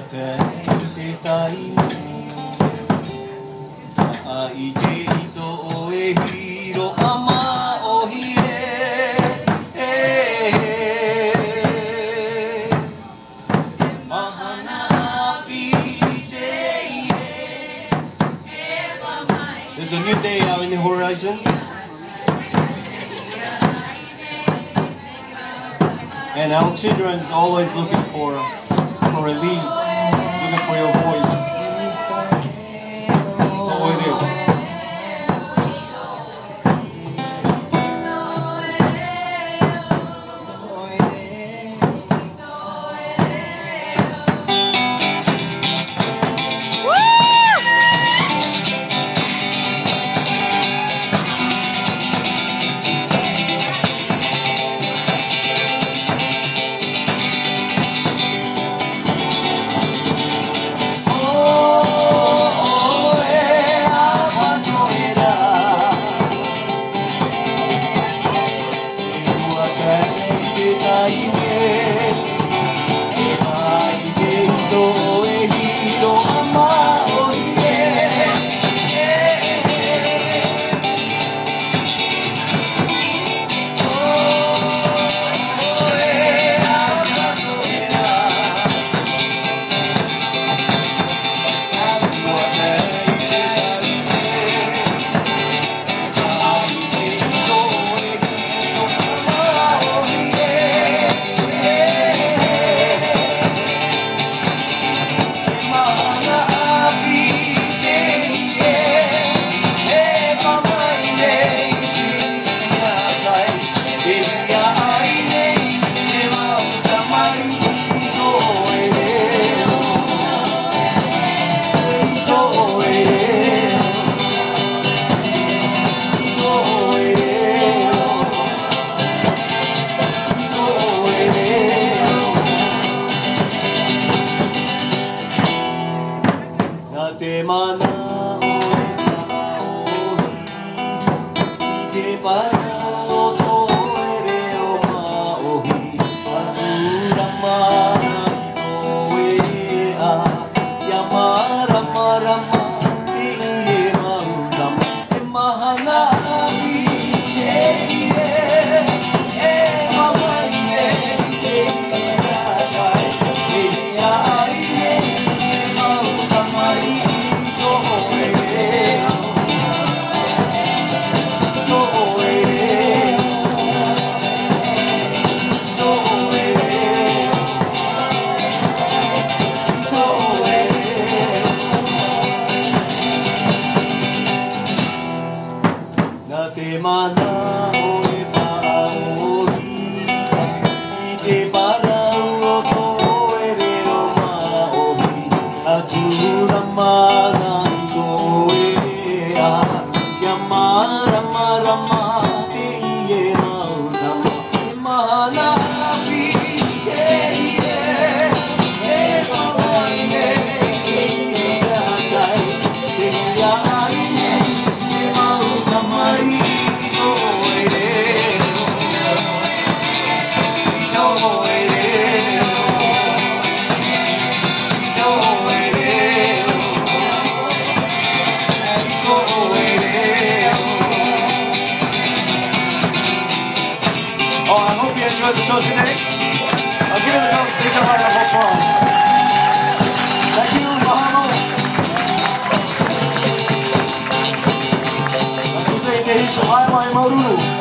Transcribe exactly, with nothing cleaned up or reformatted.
Te, te taime, ʻaita i te ito ʻoe hiroʻa māʻohi ē, ē, ē. Mahana ʻāpī teie. There's a new day out in the horizon. And our children is always looking for, for a lead, looking for your voice. Tō ʻoe reo. Nā te mana o te māʻohi, i te parau o tō reo māʻohi, ʻa tū rama i tō ea, ʻia māramarama teie mau tama. Nā te mana o te māʻohi, i te parau o tō reo māʻohi, ʻa tū rama i tō ea, ʻia māramarama teie mau tama. Oh, I hope you enjoyed the show today. I'll give it a big round of applause. Thank you, mahalo. Maitaʻi te hītau, ʻae, ʻae, māuruuru.